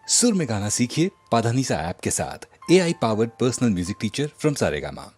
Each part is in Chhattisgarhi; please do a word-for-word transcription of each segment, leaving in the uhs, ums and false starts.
सुर में गाना सीखिए पाधानीसा ऐप के साथ। A I powered personal music teacher from Saregama.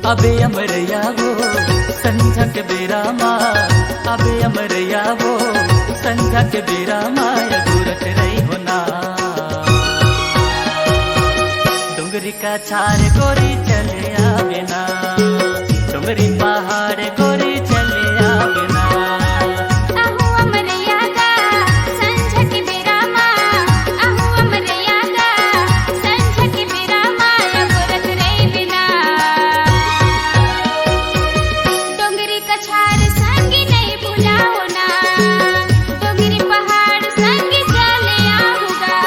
अबे अमरैया वो संझा के बेरा मा, अबे अमरैया वो संझा के बेरा मा, अगोरत रही हो ना। डोंगरी कछार गोरी चले आवे ना, डोंगरी पहाड़ गोरी चले आवे ना। अहो अमरैया गा, संझा के बेरा मा, अहो अमरैया गा, संझा के बेरा मा, अगोरत रहिबे ना। डोंगरी कछार संगी नहीं भुलाओ ना, डोंगरी पहाड़ संगी चले आऊंगा।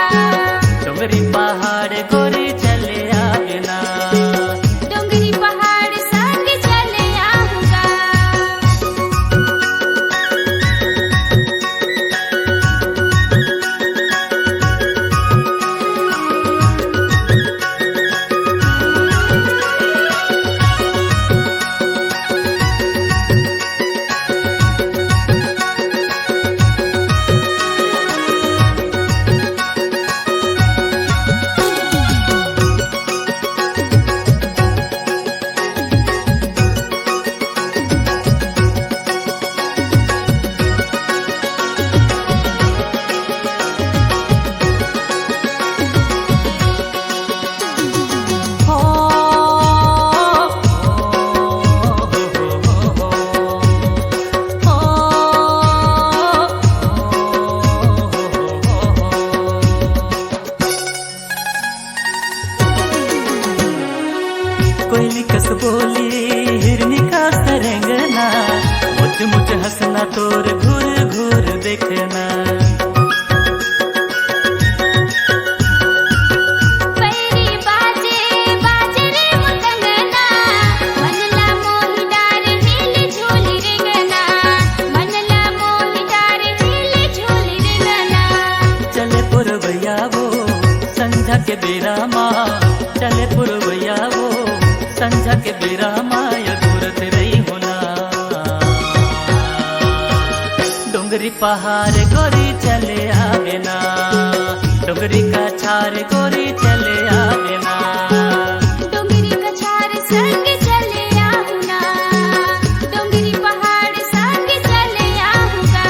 डोंगरी पहाड़ गोरी चले आवे ना। डोंगरी पहाड़ संग चले आऊंगा। कोयली कस बोली, हिरनी का सरंगना, मुझ मुझ हंसना तोर घूर घूर देखना। पैरी बाजे, बाजे रे मुतंगना, मन ला मोही डार हिल झूल रेंगना, मन ला मोही डार हिल झूल रेंगना। चले पुरवैया वो संझा के बेरा मा, चले पुरवैया वो संझा के बेरा मा, अगोरत रही हो ना। डोंगरी पहाड़ गोरी चले आवे ना, डोंगरी कछार गोरी चले आवे ना। डोंगरी कछार संग चले आऊं ना, डोंगरी पहाड़ संग चले आऊंगा।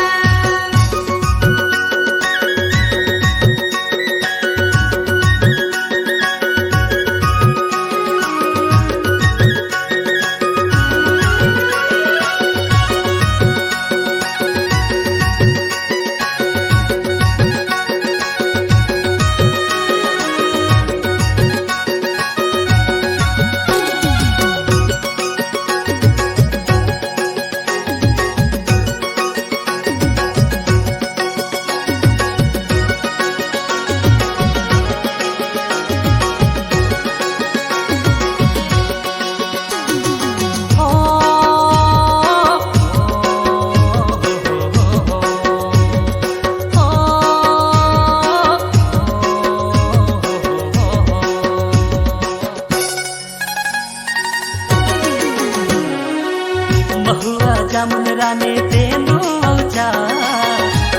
महुआ जामुन रानी तेनू औजा,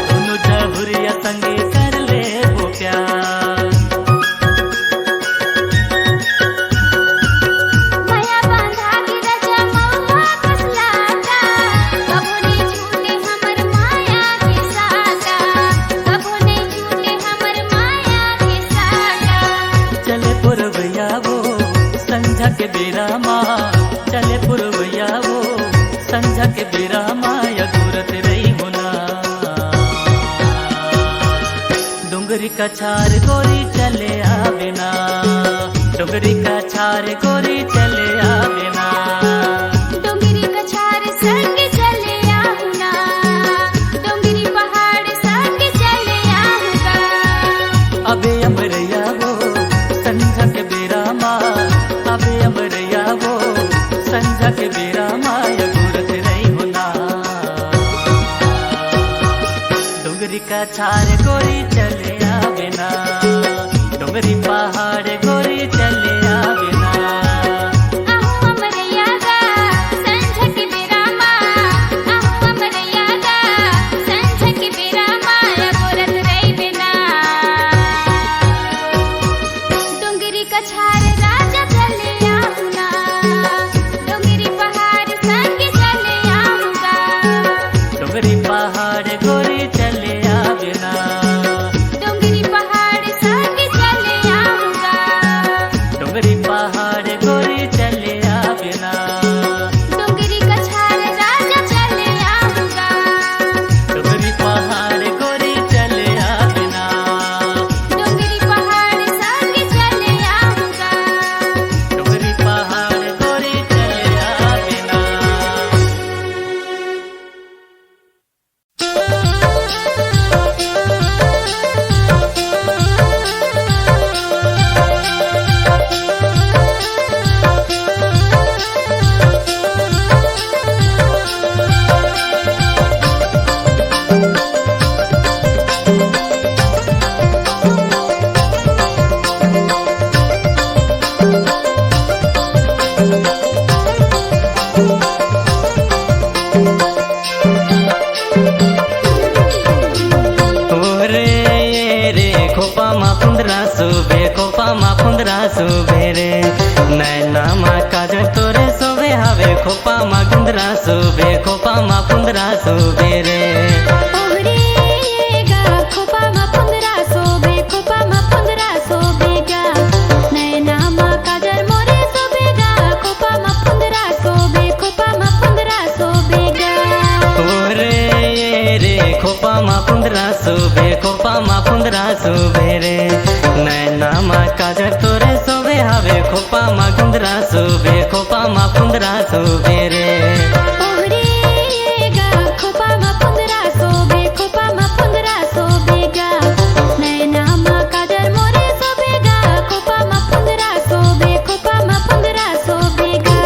दोनों जहुरिया संगे कर ले वो प्यार। माया बांधा के रजा महुआ कस लागा, कभो नहीं छूटे हमर माया के सागा, कभो नहीं छूटे हमर माया के सागा। चले पुरवैया वो संझा के बेरा मा, चले पुरवैया वो संझा के बेरा मा, अगोरत रही हो ना। डोंगरी कछार गोरी चले आवे ना, डोंगरी कछार गोरी चले आवे ना। डोंगरी कछार संग चले आऊं ना, डोंगरी पहाड़ संग चले आऊंगा। अबे अमरैया वो कछार गोरी चले आवे ना, डोंगरी पहाड़ गोरी चले आवे ना। आहू हमरे यादा संझक बेरा मा, आहू हमरे यादा संझक बेरा मा, अगोरत रहिबे ना। डोंगरी कछार राजा चले आहू ना, डोंगरी पहाड़ संग चले आहू गा। डोंगरी पहाड़ गोरी चले आवे ना। डोंगरी पहाड़ संग चले आहू गा। डोंगरी पहाड़ गोरी चले आवे ना। डोंगरी कछार राजा चले आहू गा। डोंगरी पहाड़ गोरी चले आवे ना। डोंगरी पहाड़ संग चले आहू गा। डोंगरी पहाड़ गोरी चले आवे ना। ओरे ये रे, खोपा मा फुंदरा सोबे, खोपा मा फुंदरा सोबे रे। नैना मा काजर तोरे सोबे हावे, खोपा मा गुंदरा सोबे, खोपा मा फुंदरा सोबे रे। ओरे ये गा, खोपा मा फुंदरा सोबे, खोपा मा फुंदरा सोबे गा। नैना मा काजर मोरे सोबे गा, खोपा मा फुंदरा सोबे, खोपा मा फुंदरा सोबे गा। ओरे ये रे, खोपा मा फुंदरा सोबे, खोपा मा फुंदरा सोबे रे। नैना मा काजर तोरे सोबे हावे, खोपा मा गुंदरा सोबे, खोपा मा फुंदरा सोबे रे। ओहरे गा, खोपा मा फुंदरा सोबे, खोपा मा फुंदरा सोबे गा। नैना मा काजर मोरे सोबे गा, खोपा मा फुंदरा सोबे, खोपा मा फुंदरा सोबे गा।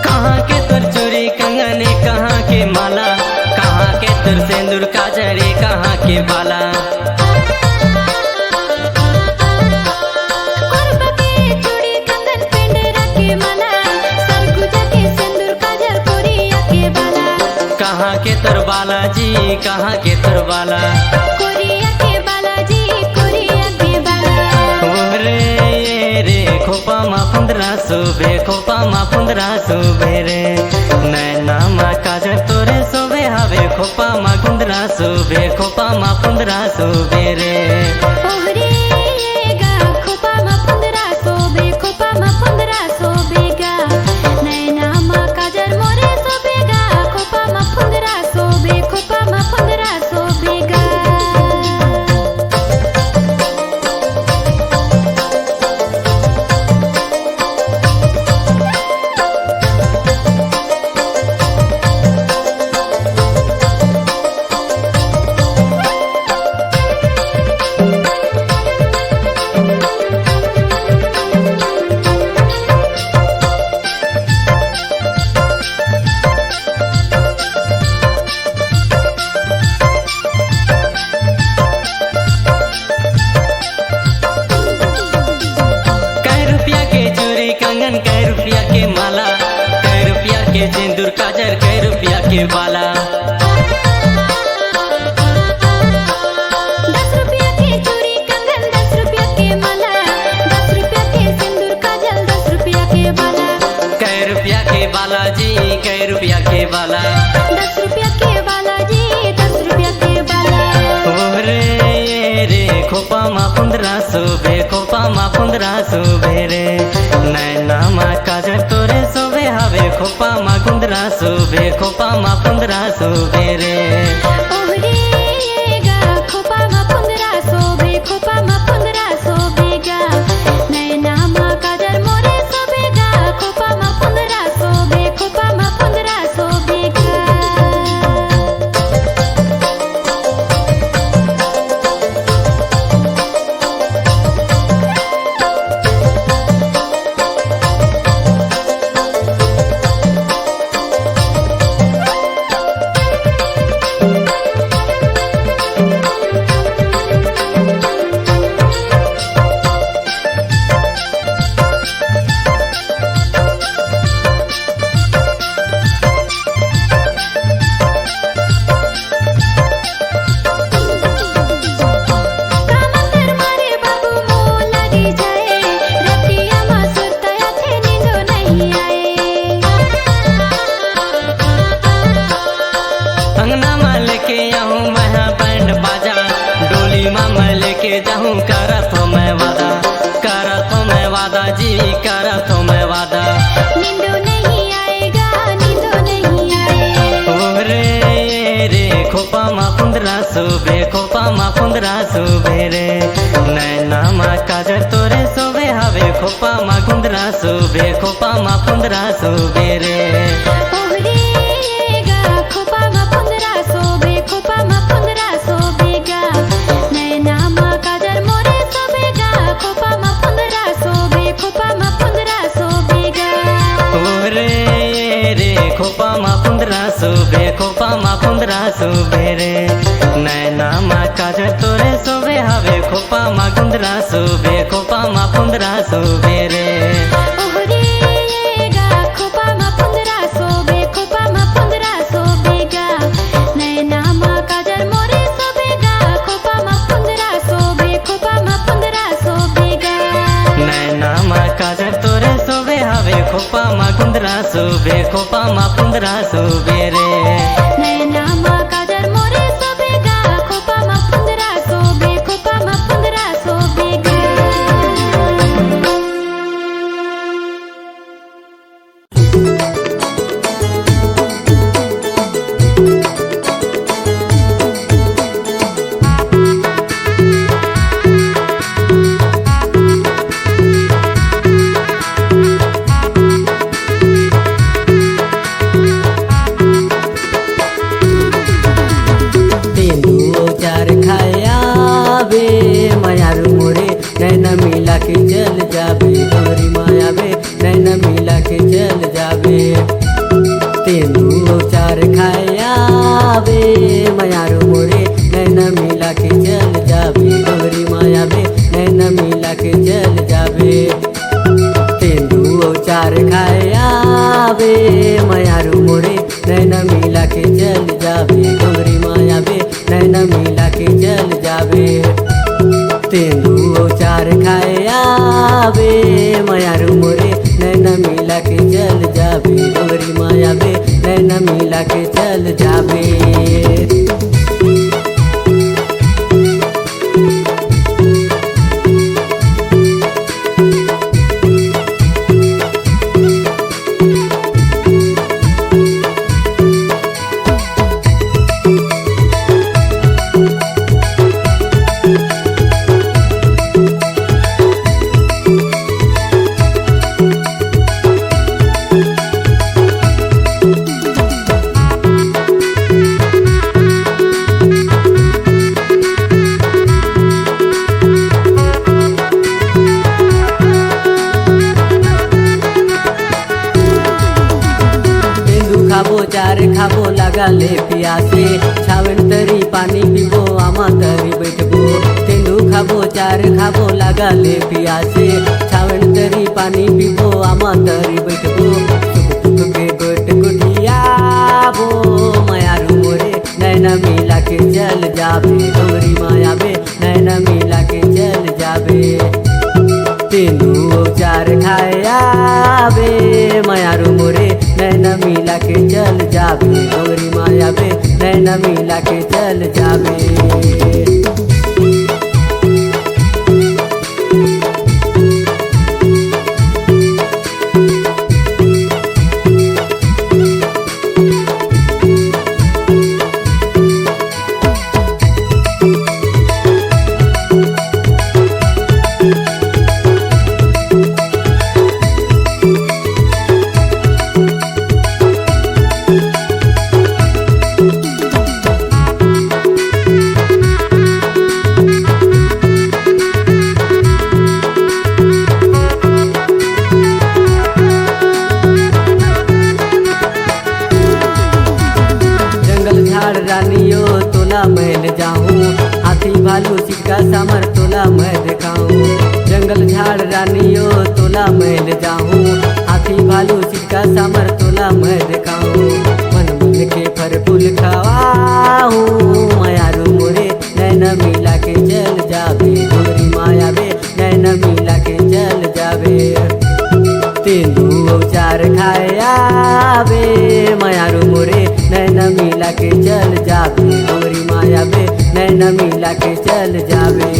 कहाँ के तोर चूड़ी कंगन ए, कहाँ के माला, कहाँ के तोर सेंदूर काजर ए, कहाँ के बाला। कोरबा के चूड़ी कंगन पेंडेरा के माला, सरगुजा के सेंदूर काजर कोरिया के बाला। कहाँ के तोर बाला जी, कहाँ के तोर बाला। कोरिया के बाला जी, कोरिया के बाला। ओरे ये रे, खोपा मा फुंदरा सोबे, खोपा मा फुंदरा सोबे रे। नैना मा काजर तोरे सोबे हावे, खोपा मा गुंदरा सोबे, खोपा मा फुंदरा सोबे रे। ओहरे ये गा, खोपा मा फुंदरा सोबे, खोपा मा फुंदरा सोबे गा। नैना मा काजर मोरे सोबे गा, खोपा मा फुंदरा सोबे, खोपा मा फुंदरा सोबे गा। कै रुपया के चूड़ी कंगन, कै रुपया के माला, कै रुपया के सिंदूर काजर, कै रुपया के बाला। दस रुपया के चूड़ी कंगन, दस रुपया के माला, दस रुपया के सिंदूर काजर, दस रुपया के बाला। कै रुपया के बाला जी, कै रुपया के बाला। दस रुपया के बाला जी, दस रुपया के बाला। ओहरे ये रे, खोपा मा फुंदरा सोबे, खोपा मा फुंदरा सोबे रे। नैना मा काजर तोरे सोबे हवे खोपा मा कुंदरा सोबे, खोपा मा कुंदरा सोबे रे। ओहरे गा खोपा मा कुंदरा सोबे, खोपा मा कुंदरा सोबे गा। नैना मा काजर मोरे सोबे गा, खोपा मा कुंदरा सोबे, खोपा मा कुंदरा सोबे गा। अंगना मा लेके आहूँ मैं हा बैंड बाजा, डोली मा मैं लेके जाहूँ करत हों मैं वादा, करत हों मैं वादा जी, करत हों मैं वादा। नींदो नहीं आएगा, नींदो नहीं आए। ओहरे रे खोपा मा कुंदरा सोबे, खोपा मा कुंदरा सोबे रे। नैना मा काजर तोरे सोबे हवे, खोपा मा कुंदरा सोबे, खोपा मा कुंदरा सोबे रे। ओहरे गा खोपा मा कुंदरा सोबे, खोपा मा कुंदरा सोबे गा। नैना मा काजर मोरे सोबे गा, खोपा मा कुंदरा सोबे, खोपा मा कुंदरा सोबे गा। ओहरे रे खोपा मा कुंदरा सोबे, खोपा मा कुंदरा सोबे रे। नैना मा काजर तोरे सोबे हवे, खोपा मा कुंदरा सोबे, खोपा मा कुंदरा सोबे रे। ओहरे गा खोपा मा कुंदरा सोबे, खोपा मा कुंदरा सोबे गा। नैना मा काजर मोरे सोबे गा, खोपा मा कुंदरा सोबे, खोपा मा कुंदरा सोबे गा। नैना मा काजर तोरे सोबे हवे, खोपा मा कुंदरा सोबे, खोपा मा कुंदरा सोबे रे। नैना मा काजर मोरे सोबे गा, खोपा मा कुंदरा सोबे, खोपा मा कुंदरा सोबे गा। तेंदू अउ चार खाए आबे, मयारू मोरे नैना मिला के चल जाबे, डोंगरी मा आबे नैना मिला के चल जाबे। तेंदू अउ चार खाए आबे, मयारू मोरे नैना मिला के चल जाबे, डोंगरी मा आबे नैना मिला के चल जाबे। तेंदू अउ चार खाए आबे, मयारू मोरे नैना मिला के चल जाबे, डोंगरी मा आबे नैना मिला के चल जाबे। तेंदू अउ चार खाए आबे, मयारू मोरे नैना मिला के चल जाबे, डोंगरी मा आबे नैना मिला के चल जाबे। तेंदू खाबो, चार खाबो, लगा ले पियासे। छावन तरी पानी पीबो, आमा तरी बैठबो। तेंदू खाबो, चार खाबो, लगा ले पियासे। छावन तरी पानी पीबो, आमा तरी बैठबो। सुख दुख के गोठ गोठियाबो, मयारू मोरे नैना मिला के चल जाबे, डोंगरी मा आबे नैना मिला के चल जाबे। तेंदू अउ चार खाए आबे, मयारू मोरे नैना मिला के चल जाबे, डोंगरी मा आबे नैना मिला के चल जाबे। भालू सिक्का सामर तोला मैं देखाऊं, जंगल झाड़ रानियो तोला मैं ले जाऊं। हाथी भालू सिक्का सामर तोला मैं देखाऊं, मन मन के फर फूल खवाऊं। मयारू मोरे नैन मिला के चल जाबे, डोंगरी माया बे नैन मिला के चल जाबे। तेंदू अउ चार खाए आबे, मयारू मोरे नैन मिला के चल जाबे, डोंगरी माया बे नैन मिला के चल जाबे।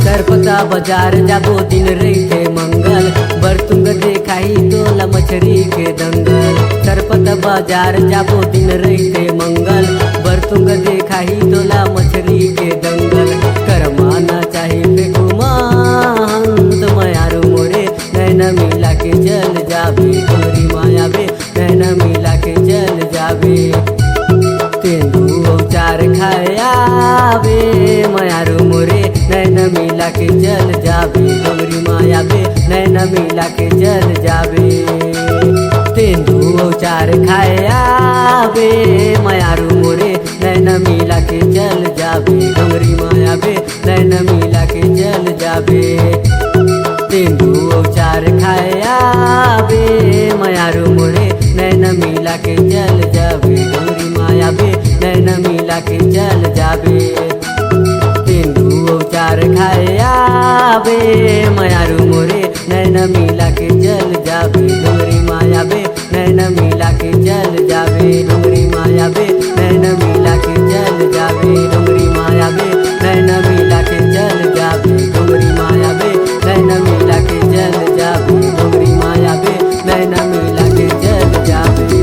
सरपता बाजार जाबो दिन रहिथे मंगल, बरतुंग देखाही तोला मछरी के दंगल। सरपता बाजार जाबो दिन रहिथे मंगल, बरतुंग देखाही तोला मछरी के दंगल। करमाना चाही फेकुमा हंत मयारू मोरे नैन मिला के चल जाबे, डोंगरी माया बे नैन मिला के चल जाबे। तेंदू अउ चार खाए आबे, मयारू मोरे नैन मिला के चल जाबे, डोंगरी माया बे नैन मिला के चल जाबे। तेंदू अउ चार खाए आबे, मयारू मोरे नैन मिला के चल जाबे, डोंगरी माया बे नैन मिला के चल जाबे। तेंदू अउ चार खाए आबे, मयारू मोरे नैन मिला के चल जाबे, डोंगरी माया बे नैन मिला के चल जाबे। तेंदू अउ चार खाए आबे, मयारू मोरे नैन मिला के चल जाबे, डोंगरी माया बे नैन मिला के चल जाबे, डोंगरी माया बे नैन मिला के चल जाबे, डोंगरी माया बे नैन मिला के चल जाबे, डोंगरी माया बे नैन मिला के चल जाबे, डोंगरी माया बे नैन मिला के चल जाबे।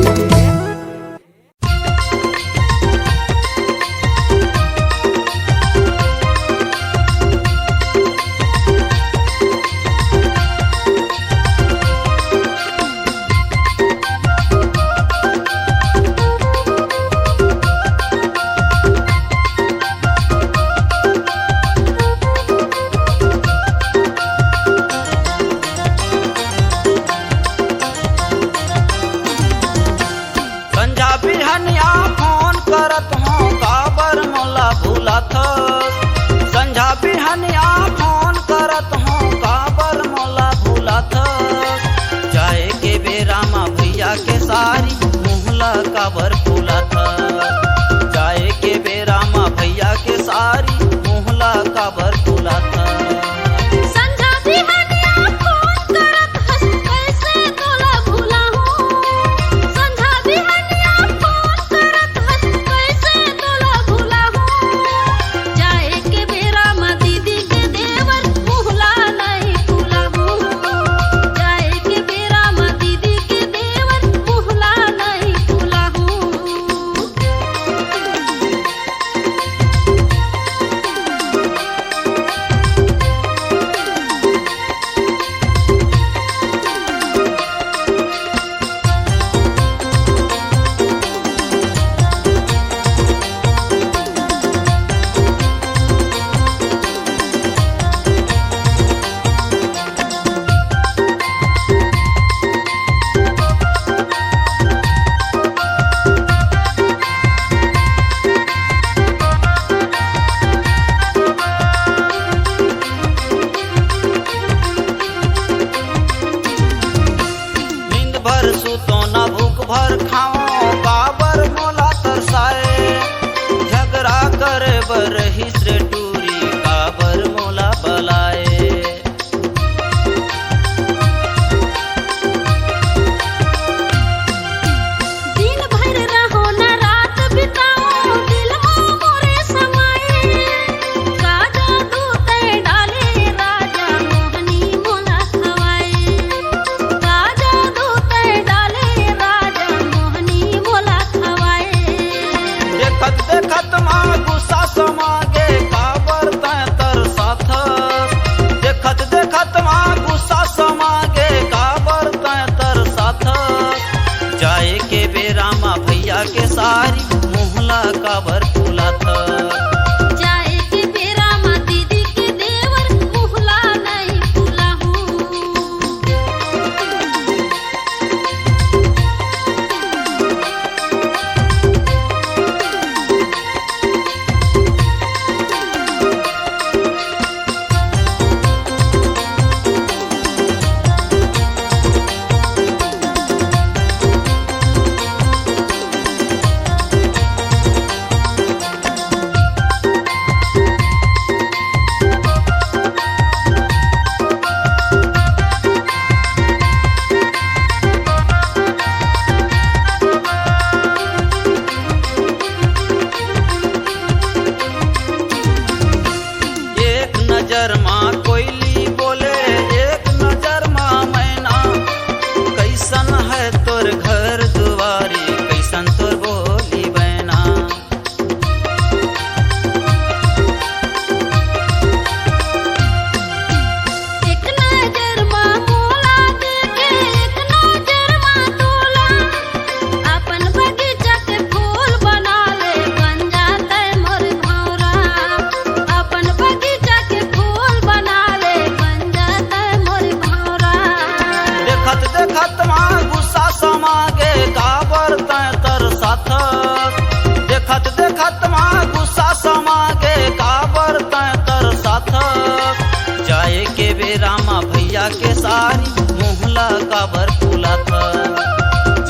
के बेरा म भैया के सारी मुहला काबर फुलाथस?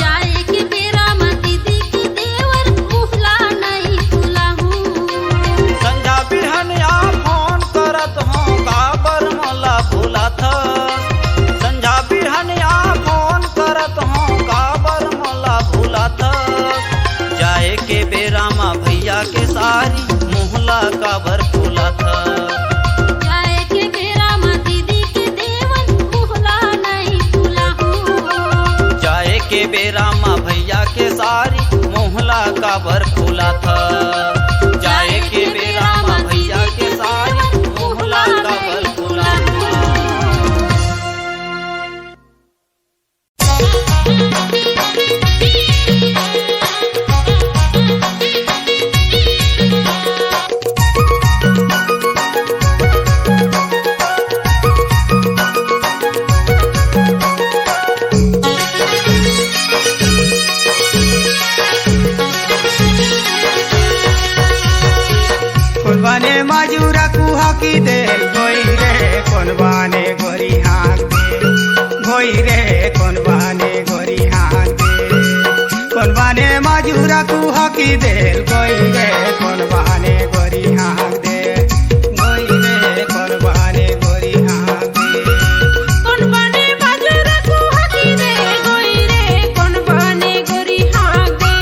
जाए के बेरा म दीदी के देवर मुहला नइ फुलाहूं। संझा बिहनिया फोन करत हंव, काबर मोला भुलाथस? संझा बिहनिया फोन करत हंव, काबर मोला भुलाथस? जाए के बेरा म भैया के सारी मुहला काबर फुलाथस? जाए के बेरा म दीदी के देवर मुहला नइ फुलाहूं। जाए के बेरा म भैया के सारी मुहला काबर फुलाथस? जाए के बेरा म भैया के सारी मुहला काबर फुलाथस? कोन बने मजूरा कुहा की देल गोई रे, कोन बने गोरी हाँक दे, गोई रे, कोन बने गोरी हाँक दे, कोन बने मजूरा कुहा की देल गोई रे, कोन बने गोरी हाँक दे, गोई रे, कोन बने गोरी हाँक दे। कोन बने मजूरा कुहा की दे, गोई रे, कोन बने गोरी हाँक दे,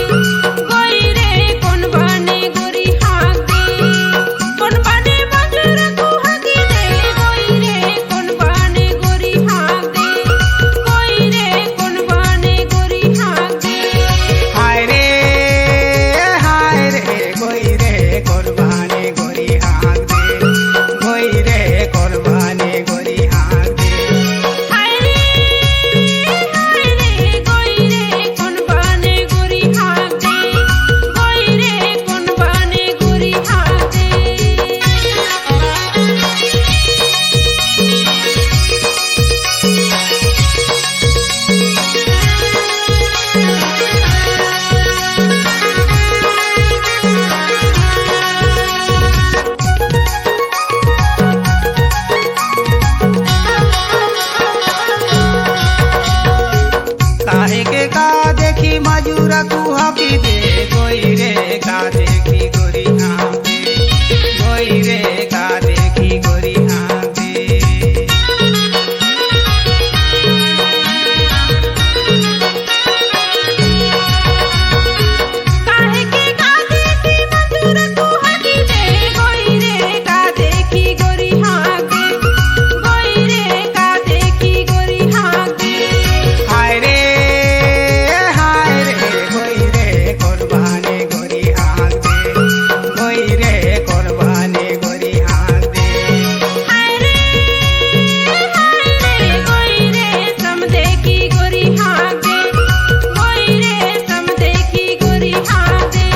गोई रे, कोन बने गोरी हाँक दे। कोन बने मजूरा कुहा की दे, गोई रे, कोन बने गोरी हाँक दे, गोई रे, कोन बने गोरी हाँक दे। हाय रे, हाय रे, गोई रे, कोन बने गोरी हाँक दे, गोई रे, कोन बने गोरी हाँक दे। हाय रे, हाय रे, गोई रे, कोन बने गोरी हाँक दे, गोई रे, कोन बने गोरी हाँक दे। काहे के का देखी मजूरा कुहा की दे, गोई रे, का देखी गोरी हाँक दे, गोई रे, का देखी गोरी हाँक दे। काहे के का देखी मजूरा कुहा की दे, गोई रे, का देखी गोरी हाँक दे, गोई रे, का देखी गोरी हाँक दे। हाय रे, हाय रे, गोई रे, कोन बने गोरी हाँक दे, गोई रे, कोन बने गोरी हाँक दे। हाय रे, हाय रे, गोई रे, समधे की गोरी हाँक दे, गोई रे, समधे की गोरी हाँक दे।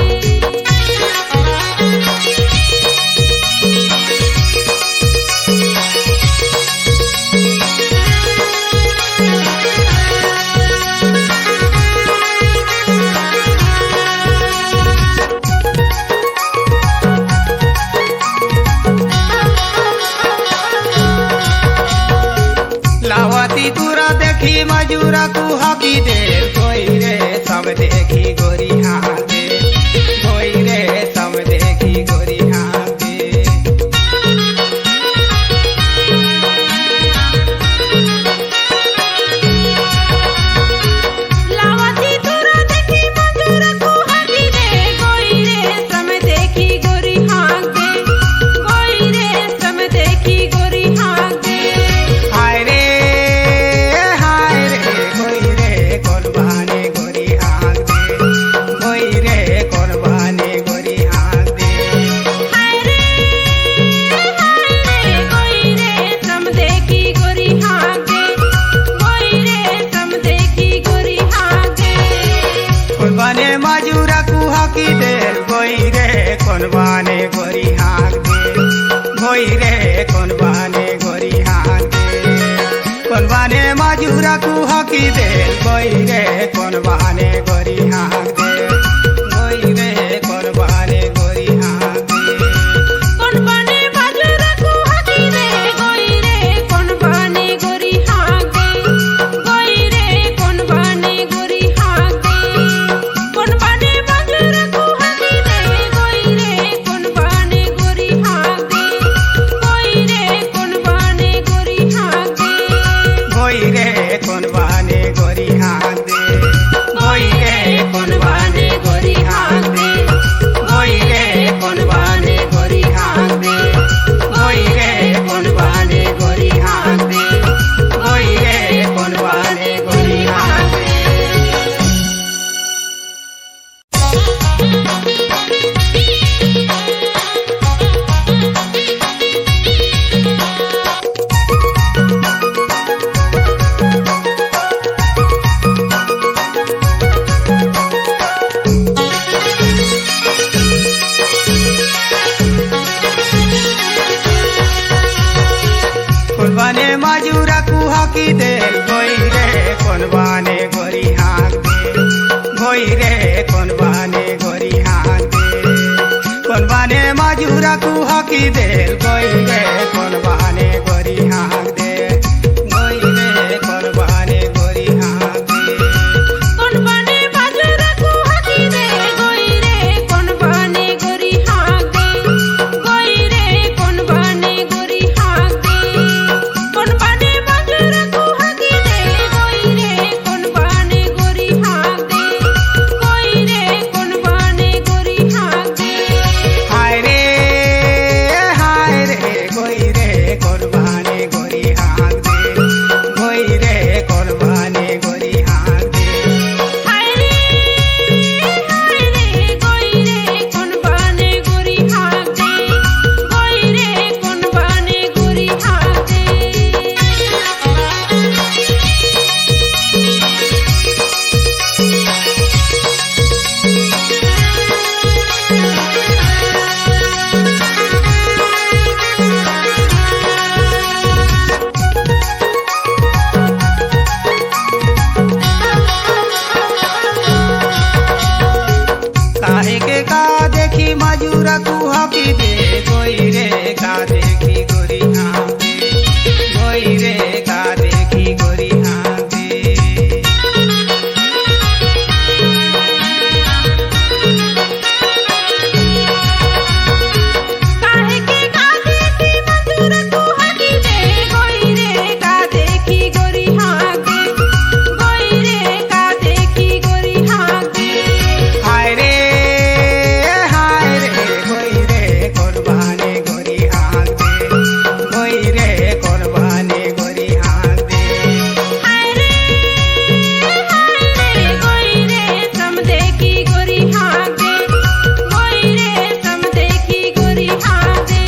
लावती तुरा देखी मजूरा कुहा की देर, गोई रे, समधे की गोरी हाँक दे, गोई रे, समधे की गोरी हाँक दे। लावती तुरा देखी मजूरा कुहा की दे, गोई रे, समधे की गोरी हाँक दे, गोई रे, समधे की गोरी हाँक दे। हाय रे, हाय रे, गोई रे, कोन बने गोरी हाँक दे, गोई रे, कोन बने गोरी हाँक दे। हाय रे, हाय रे, गोई रे, समधे की गोरी हाँक दे, गोई रे, समधे की गोरी हाँक दे। कोन बने मजूरा कुहा की देल, गोई रे, कोन बने गोरी हाँक दे, गोई रे, कोन बने गोरी हाँक दे। कोन बने मजूरा कुहा की देल, गोई रे, कोन बने गोरी हाँक दे, गोई रे, कोन बने गोरी हाँक दे। कोन बने मजूरा कुहा की दे, गोई रे, कोन मजूरा कुहकी देल गोई रे, कोन बाने गोरी हाँक दे। गोई रे, कोन बाने गोरी हाँक दे। कोन बाने मजूरा कुहकी देल गोई रे, कोन बाने गोरी हाँक दे। गोई रे, कोन बाने गोरी हाँक दे। कोन बाने मजूरा कुहकी दे, गोई रे, कोन बाने गोरी हाँक दे। गोई रे, कोन बाने गोरी हाँक दे। कोन बाने मजूरा कुहकी दे, गोई रे, कोन बाने गोरी हाँक दे। गोई रे, कोन बाने गोरी हाँक दे। हाय रे, हाय रे, गोई रे, कोन बाने गोरी हाँक दे। गोई रे, कोन बाने गोरी हाँक दे। हाय रे, हाय रे, गोई रे, कोन बाने गोरी हाँक दे। गोई रे, कोन बाने गोरी हाँक दे। काहे के का देखी मजूरा कुहकी दे, गोई रे का देखी गोरी हाँक दे। गोई रे का देखी गोरी हाँक दे। काहे के का देखी मजूरा कुहकी दे, गोई रे का देखी गोरी हाँक दे। गोई रे का देखी गोरी हाँक दे। हाय रे, हाय रे, गोई रे, कोन बाने गोरी हाँक दे। गोई रे, कोन बाने गोरी हाँक दे। हाय रे, हाय रे, गोई रे, सम देखी गोरी हाँक दे। गोई रे, सम देखी गोरी हाँक दे।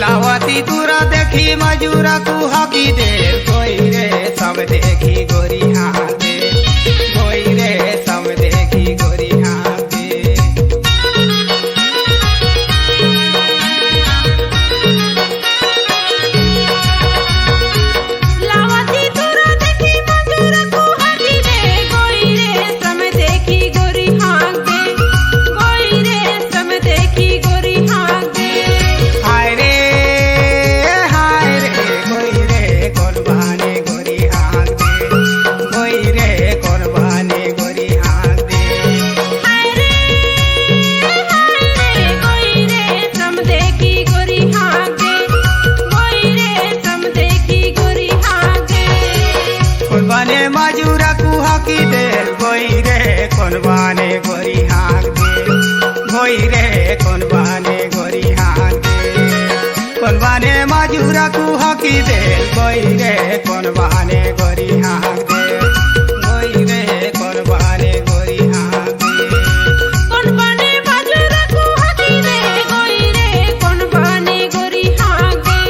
लावती तुरा देखी मजूरा कुहकी दे, गोई रे सम देखी गोरी हाँक दे। गोई रे सम देखी गोरी हाँक दे। लावती तुरा देखी मजूरा कुहकी दे, गोई रे सम देखी गोरी हाँक दे। गोई रे सम देखी गोरी हाँक दे। हाय रे, हाय रे, गोई रे, कोन बाने गोरी हाँक दे। गोई रे, कोन बाने गोरी हाँक दे। हाय रे, हाय रे, गोई रे, सम देखी गोरी हाँक दे। गोई रे, सम देखी गोरी हाँक दे। कोन बाने मजूरा कुहकी देल, गोई रे, कोन बाने गोरी हाँक दे। गोई रे, कोन बाने गोरी हाँक दे। कोन बाने मजूरा कुहकी दे, गोई रे, कोन बाने गोरी हाँक दे। गोई रे, कोन बाने गोरी हाँक दे। कोन बाने मजूरा कुहकी दे, गोई रे, कोन बाने गोरी हाँक दे।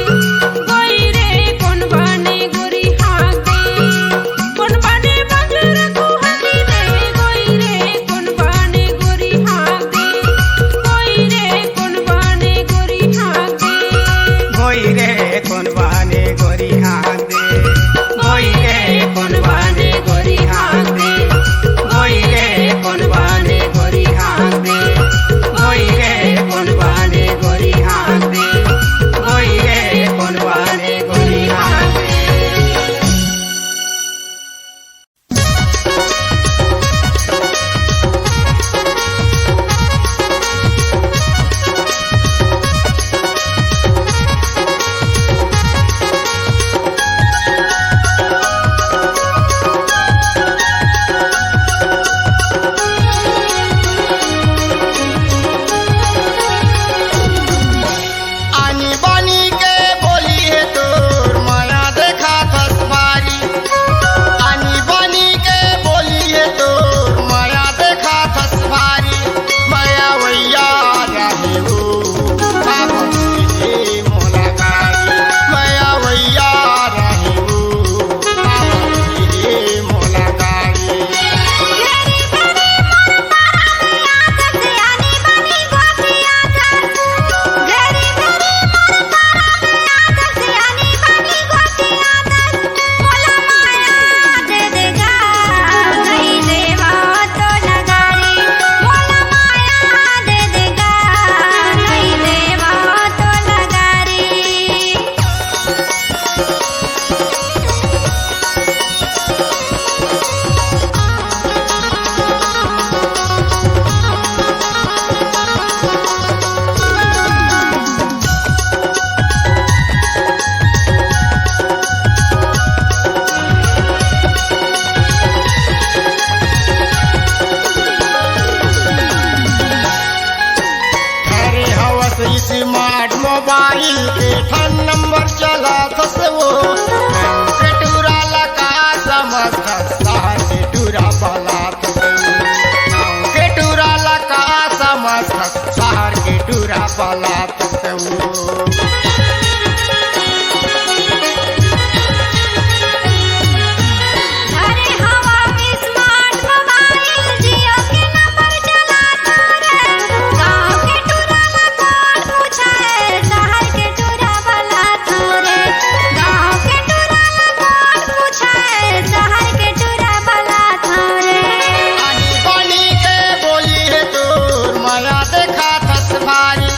गोई रे, कोन बाने गोरी हाँक दे। कोन बाने मजूरा कुहकी दे, गोई रे, कोन बाने गोरी हाँक दे। गोई रे, कोन बाने गोरी हाँक दे। गोई रे, कोन बाने गोरी हाँक दे। गोई रे, कोन बाने स्मार्ट मोबाइल के ठन नंबर चलाथस वो। गाँव के टूरा ला का समझथस, शहर के टूरा बलाथस वो। गाँव के टूरा ला का समझथस, शहर के टूरा बलाथस वो। अरे हवा स्मार्ट मोबाइल, जियो के नंबर चलाथस रे। गाँव के टूरा ला कोन पूछे, शहर के टूरा बलाथस रे। गाँव के टूरा ला कोन पूछे, शहर के टूरा बलाथस रे। आनी बानी के बोली हे तोर, मया देखाथस भारी।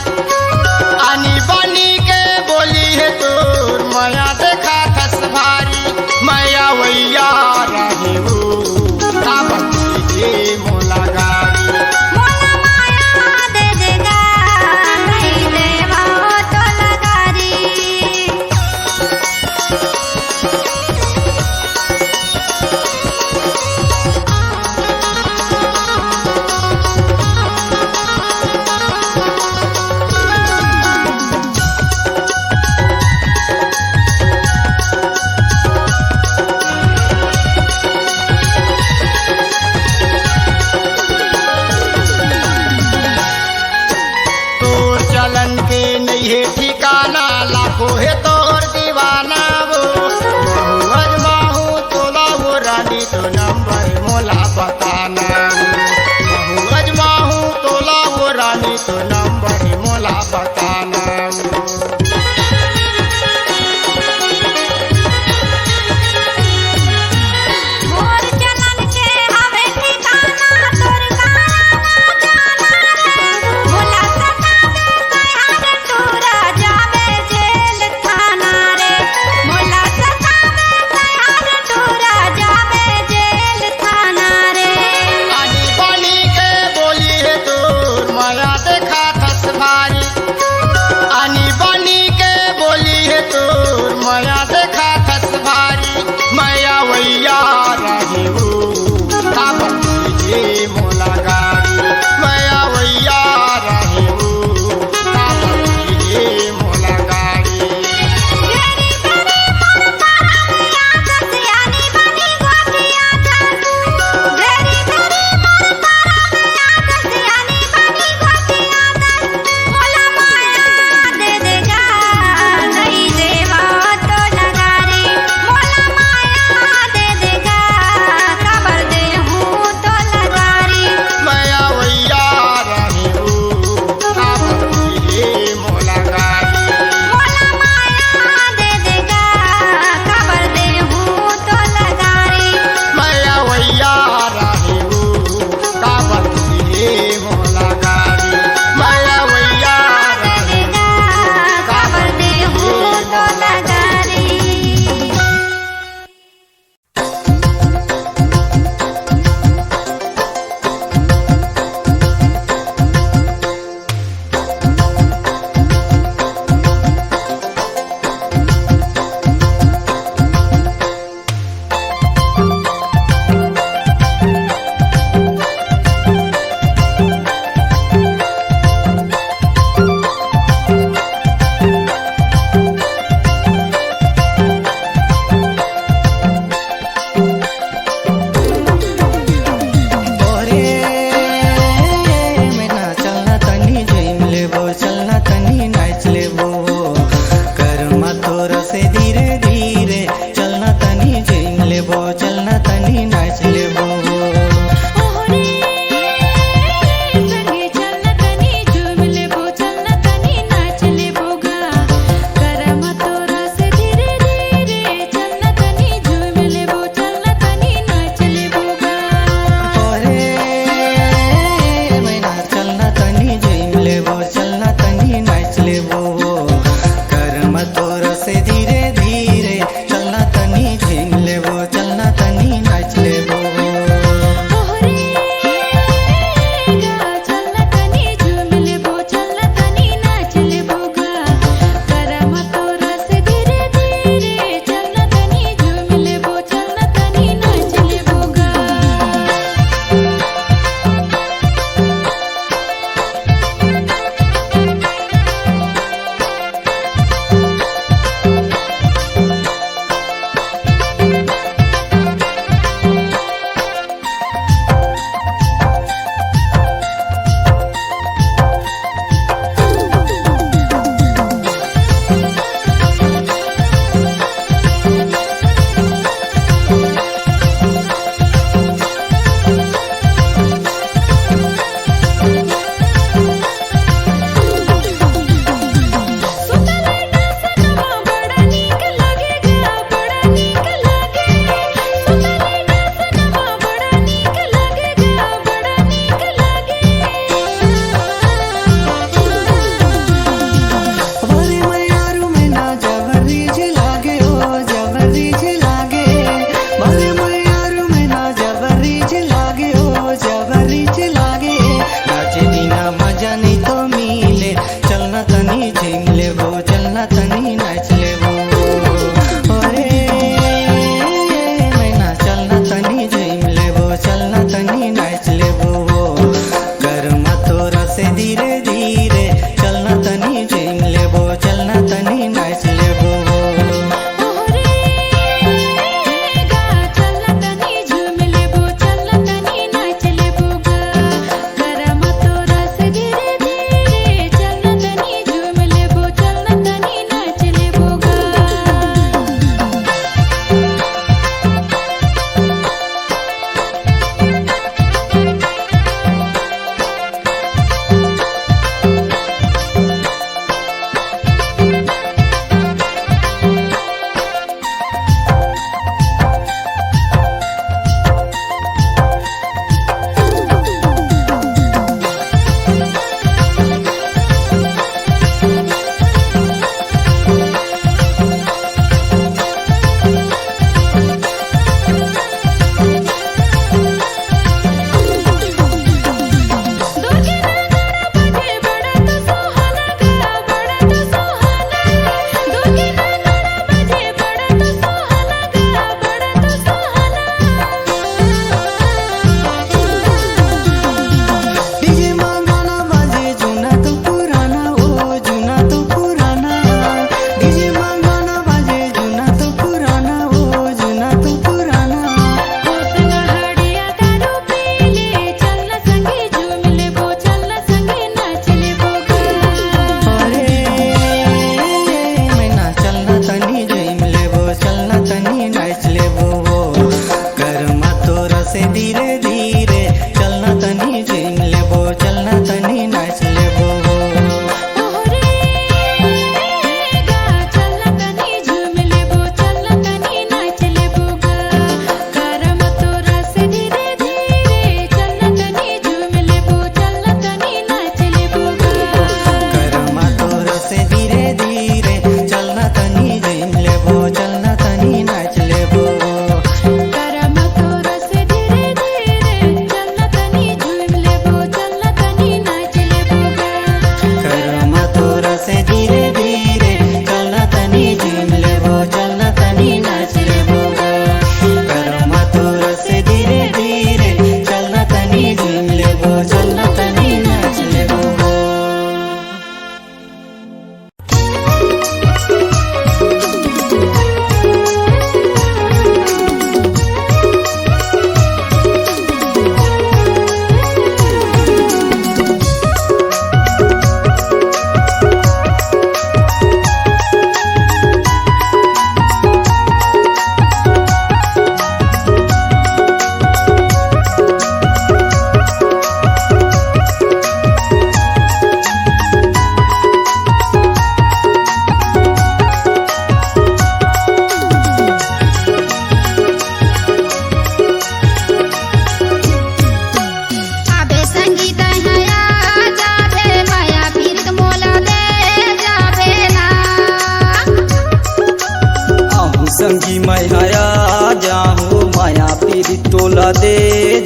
तोला दे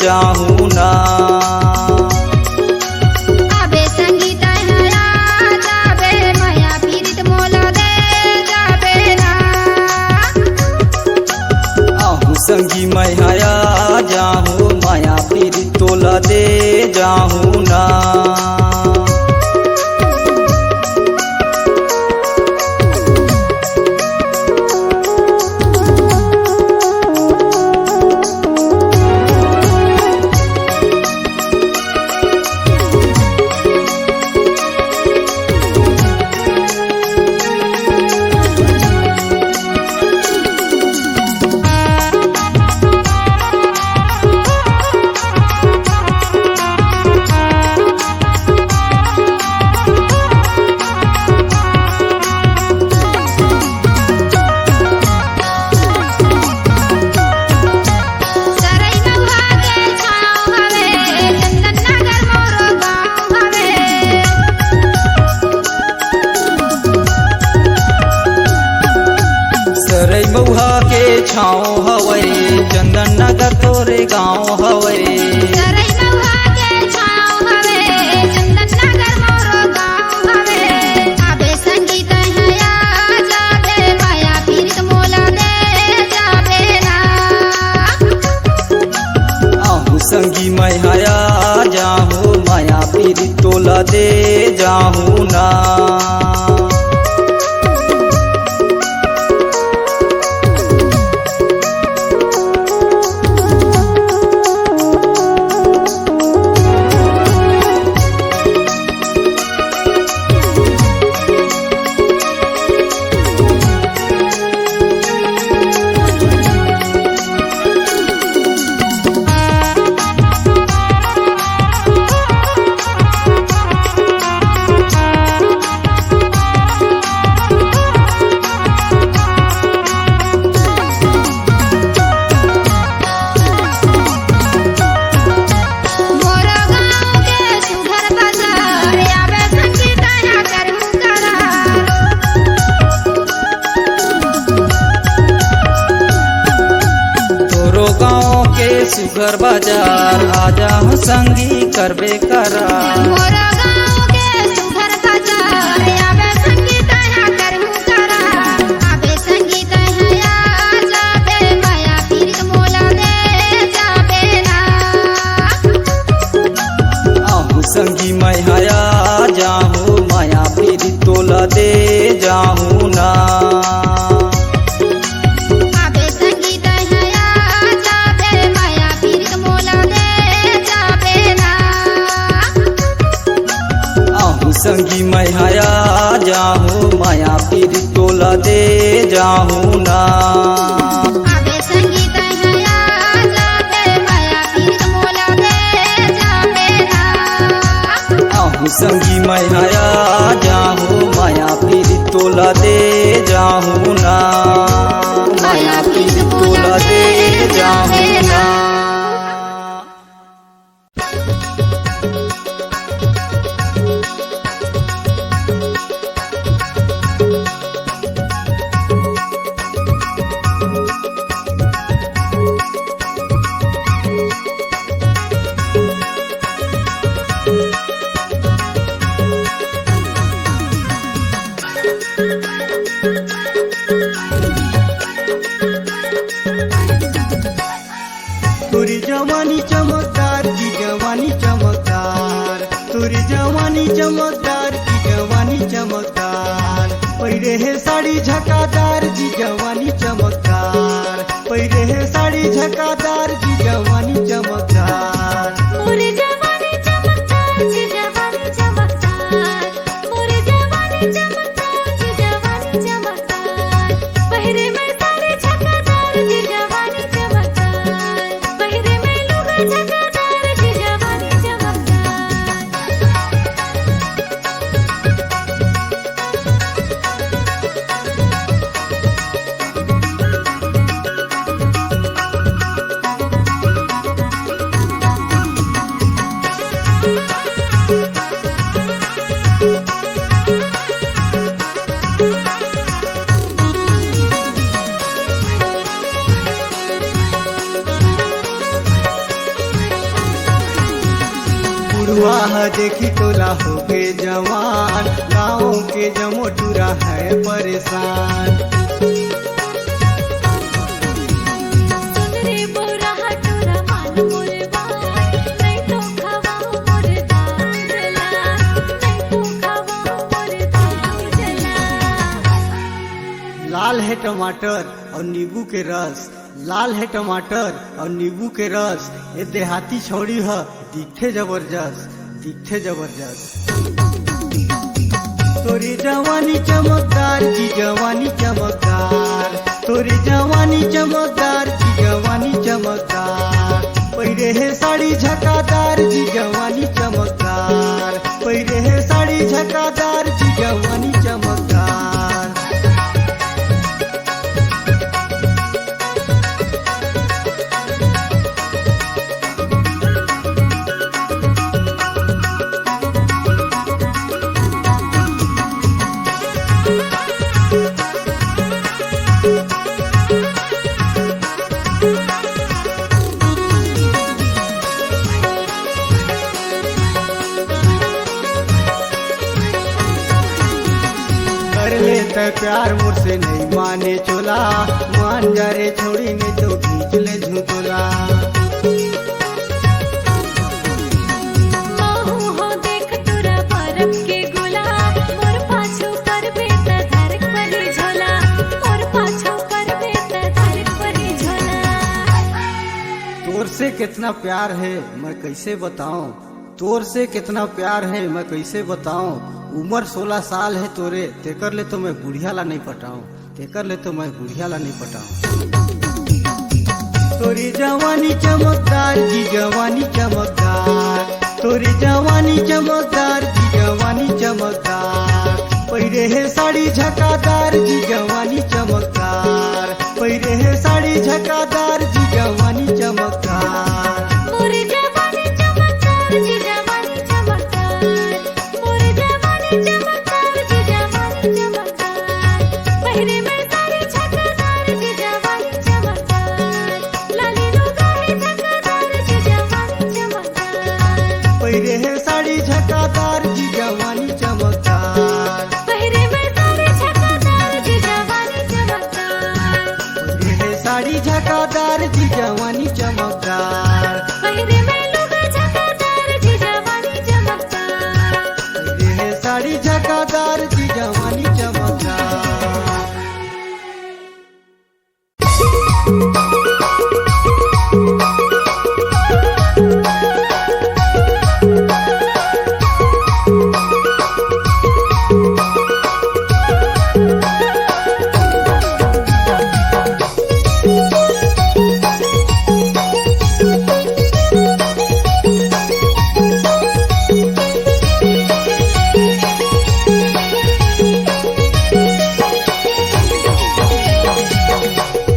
जाहूं ना। अबे संगी तैं ह आ जाबे, मया पीरित मोला दे जाबे ना। आहूं संगी मैं ह आ जाहूं, मया पीरित तोला दे जाहूं ना। सरई मउहा के छाँव हवे, चंदन नगर मोरो गाँव हवे। सरई मउहा के छाँव हवय, चंदन नगर तोरे गाँव हवय। सरई मउहा के छाँव हवे, चंदन नगर मोरो गाँव हवे। अबे संगी तैं ह आ जाबे, मया पीरित मोला दे जाबे ना। आहूं संगी मैं ह आ जाहूं, मया पीरित तोला दे जाहूं ना। मोरो गाँव के सुघर बाजार, आबे संगी तैं ह करहूं करार। तोरो गाँव के सुघर बाजार, आ जाहूं संगी करबे करार। मोरो गाँव के सुघर बाजार, आबे संगी तैं ह करहूं करार। आबे संगी तैं ह आ जाबे, मया पीरित मोला दे जाबे ना। आहूं संगी मैं ह आ जाहूं, मया पीरित तोला दे जाहूं ना। आबे संगी तैं ह आ जाबे, मया पीरित मोला दे जाबे ना। आहूं संगी मैं ह आ जाहूं, मया पीरित तोला दे जाहूं ना। आबे संगी तैं ह आ जाबे, मया पीरित मोला दे जाबे ना। आहूं संगी मैं ह आ जाहूं, मया पीरित तोला दे जाहूं ना। मया पीरित तोला दे जाहूं ना। तोरी जवानी चमकदार, की जवानी चमकदार, तोरी जवानी चमकदार, की जवानी चमकदार। पहिरे हे साड़ी झकादार, की जवानी चमकदार, पहिरे हे साड़ी झकादार, की जवानी चमकदार। मोर जवानी चमकदार, की जवानी चमकदार, मोर जवानी चमकदार, की जवानी चमकदार। पहिरे में साड़ी झकादार, की जवानी चमकदार, पहिरे में लुगा झकादार, की जवानी चमकदार। वाह, देखी तोला होके जवान, गाँव के जम्मो टूरा है परेशान। सुन रे बौरा हा टूरा मान मोर बात, नहीं तो खवाओ मोर दाल जला, नहीं तो खवाओ मोर दाल जला। लाल है टमाटर और नींबू के रस, लाल है टमाटर और नींबू के रस, ये देहाती छौड़ी ह दिखथे जबरजस्त, दिखथे जबरजस्त। तोरी जवानी चमकदार जी, जवानी चमकदार, तोरी जवानी चमकदार जी, जवानी चमकदार। पहिरे हे साड़ी झकादार जी, जवानी चमकदार, पहिरे हे साड़ी झकादार जी, जवानी चमकदार। कर ले त प्यार मोर से नहीं माने चोला, मान जा रे छोड़ी नहीं तो खींच ले झूठोला। महू हो देख तोरा बरफ के गोला, मोर पाछू करबे त धर परी झोला, मोर पाछू करबे त धर परी झोला। तोर से कितना प्यार है मैं कैसे बताऊं, तोर से कितना प्यार है मैं कैसे बताऊं, उम्र सोलह साल है तोरे, तेकर ले तो मैं बुढ़िया ला नहीं पटाऊं, तेकर ले तो मैं बुढ़िया ला नहीं पटाऊं। तोरी जवानी चमकदार जी, जवानी चमकदार, तोरी जवानी चमकदार जी, जवानी चमकदार। पहिरे हे साड़ी झकादार जी, जवानी चमकदार, पहिरे हे साड़ी झकादार जी, जवानी चमकदार। मोर जवानी चमकदार जी, जवानी चमकदार, मोर जवानी चमकदार जी, जवानी चमकदार। पहिरे में साड़ी झकादार जी, जवानी चमकदार, लाली लुगाई झकादार जी, जवानी चमकदार। पहिरे हे साड़ी झकादार जी, जवानी चमकदार। पहिरे में साड़ी झकादार जी, जवानी चमकदार। पहिरे हे साड़ी झकादार जी, जवानी चमकदार। पहिरे में लुगा झकादार जी, जवानी चमकदार। पहिरे हे साड़ी झकादार जी, जवानी चमकदार।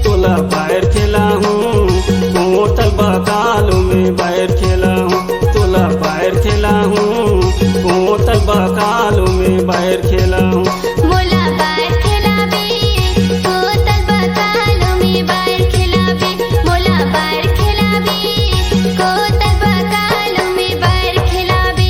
तोला बायर खेला हूँ, कोतल बकालो में बायर खेला हूँ। तोला बायर खेला हूँ, कोतल बकालो में बायर खेला हूँ। मोला बायर खेलाबे, कोतल बकालो में बायर खेलाबे। मोला बायर खेलाबे, कोतल बकालो में बायर खेलाबे।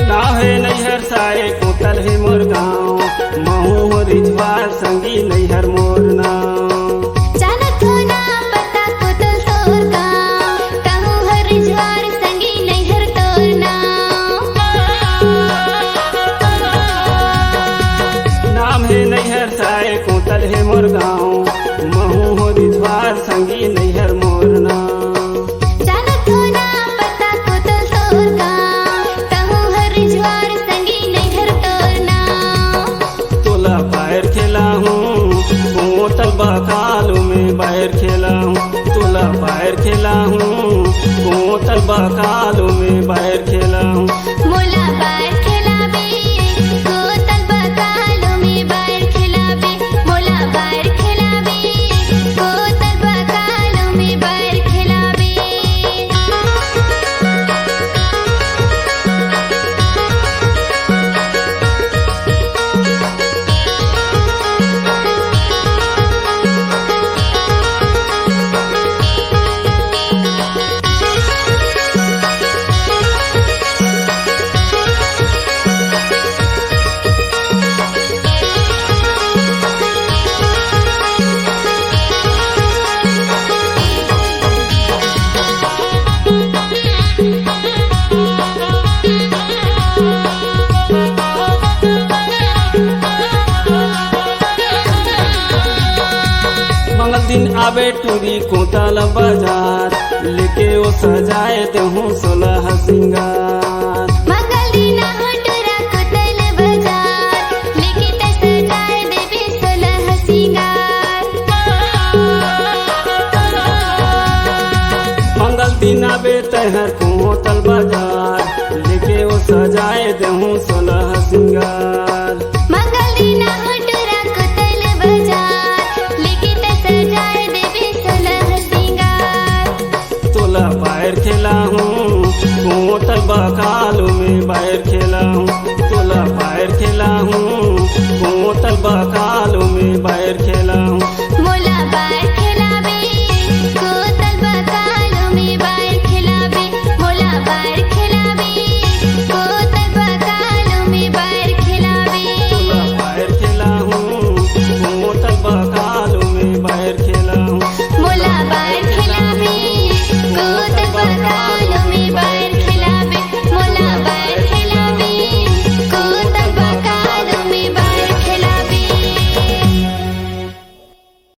नाव हे नैहर साय, कोतल हे मोर गाँव। महूँ हो रिझवार, संगी नैहर मोर नाव। जानत हो ना पता कोतल तोर गाँव, तहूँ हर रिझवार, संगी नैहर तोर नाव। नाम हे नैहर साय, कोतल हे मोर गाँव। महूँ हो रिझवार, संगी नैहर मोर नाव। जानत हो ना पता कोतल तोर गाँव, तहूँ हर रिझवार, संगी नैहर तोर नाव। तलबा कालो में बायर खेला हूँ, तोला बायर खेला हूँ, को तलबा कालो में बायर खेला हूँ। मोला बायर खेलाबे, को तलबा कालो में बायर खेलाबे, मोला बायर खेलाबे, को तलबा कालो में बायर खेलाबे। मंगल दिन आबे टूरी कोतल बाजार, लेके ओ सजाए देहूँ सोलह सिंगार।